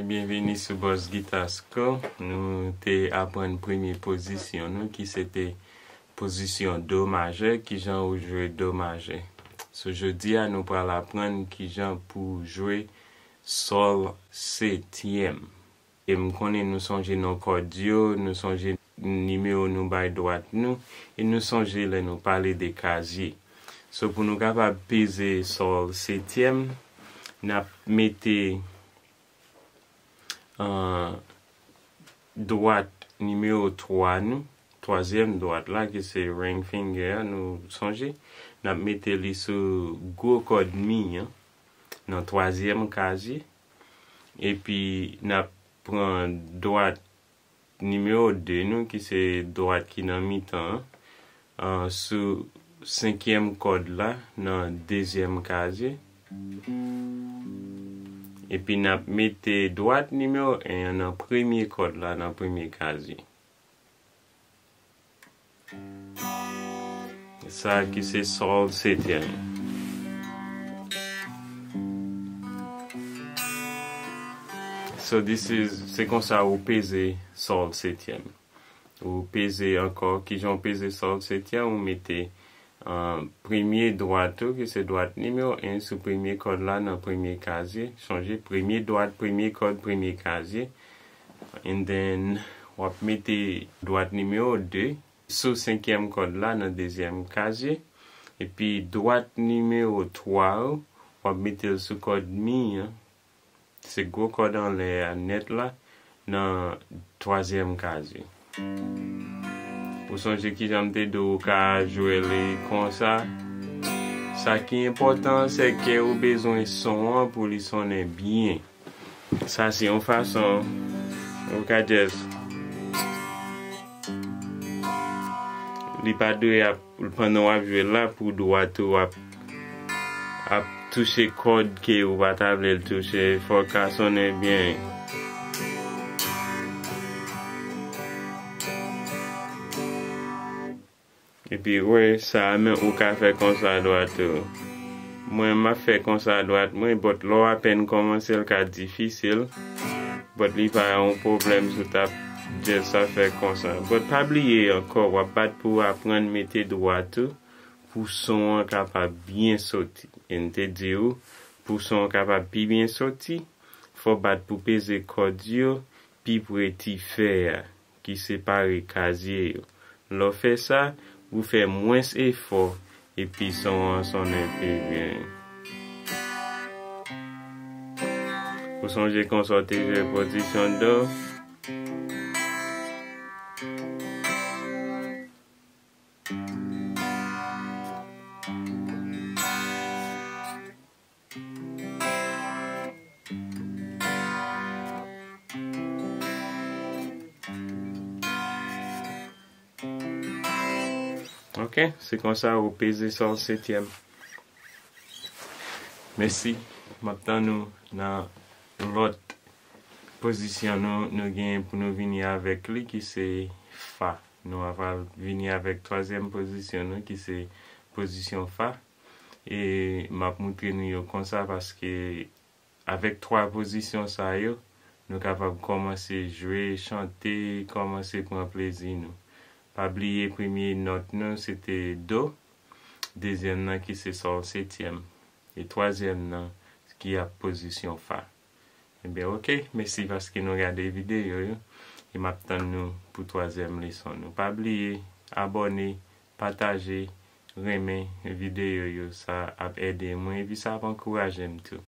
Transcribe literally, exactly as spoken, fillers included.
Byenvini sou Boss Guitar School. Nou te aprann premye pozisyon nou, ki se te pozisyon do majè, kijan ou jwe do majè. So, jodi a, nou pral aprann kijan pou jwe sòl setyèm. E m konnen nou sonje non kòd yo, nou sonje nimewo nou bay dwat nou, e nou sonje lè nou pale de kazye. So, pou nou kapab peze sòl setyèm, n ap mete, ah, dwat nimewo twa nou, twazyèm dwat la, ki se ring finger a, nou sonje, n ap mete li sou gwo kòd mi an, nan twazyèm kazye. Epi, n ap pran dwat nimewo de nou, ki se dwat ki nan mitan an, ah, sou senkyèm kòd la, nan dezyèm kazye. Epi, n ap mete dwat nimewo en an nan premye kòd la, nan premye kazye. Sa ki se sòl setyèm. So, this is, se konsa ou peze sòl setyèm. Ou peze ankò, kijan ou peze sòl setyèm, ou mete, ah, premye dwat ou, ki se dwat nimewo en sou premye kòd la nan premye kazye. Sonje, premye dwat, premye kòd, premye kazye. And then, w ap mete dwat nimewo de sou senkyèm kòd la nan dezyèm kazye. Epi dwat nimewo twa ou, w ap mete l sou kòd mi an. Se gwo kòd anlè a nèt la, nan twazyèm kazye. Ou sonje kijan m te di w ou ka jwe li konsa? Sa ki enpòtan, se ke ou bezwen son an pou li sonnen byen. Sa se yon fason ou ka just, li pa dwe ap, pandan w ap jwe la, pou dwat ou ap, ap touche kòd ke ou pa ta vle l touche. Fò l ka sonnen byen. Epi, wè, sa a menm ou ka fè konsa dwat ou. Mwen, m ap fè konsa dwat mwen, but lè w apèn kòmanse, l ka difisil. But li pa yon pwoblèm si w t ap just sa fè konsa. But pa bliye ankò, w ap bat pou aprann mete dwat ou, pou son an kapab byen soti. E m te di w, pou son an kapab pi byen soti, fò w bat pou peze kòd yo pi pre ti fè a ki separe kazye yo. Lè w fè sa, ou fè mwens efò, epi son an sonnen pi byen. Ou sonje konsa w te jwe pozisyon do? Ok, se konsa ou peze sòl setyèm. Mèsi. M ap tann nou nan lòt pozisyon nou, nou gen pou nou vini avèk li, ki se fa. Nou ap al vini avèk twazyèm pozisyon nou, ki se pozisyon fa. E m ap moutre nou yo konsa paske avèk twa pozisyon sa yo, nou kapab kòmanse jwe, chante, kòmanse pran plezi nou. Pa bliye premye nòt nou, se te do, dezyèm nan ki se sòl setyèm, e twazyèm nan ki ap pozisyon fa. Ebyen, oke, mèsi paske nou gade videyo yo, e m ap tann nou pou twazyèm leson nou. Pa bliye, abòne, pataje, renmen videyo yo, sa ap ede mwen, epi sa ap ankouraje m tou.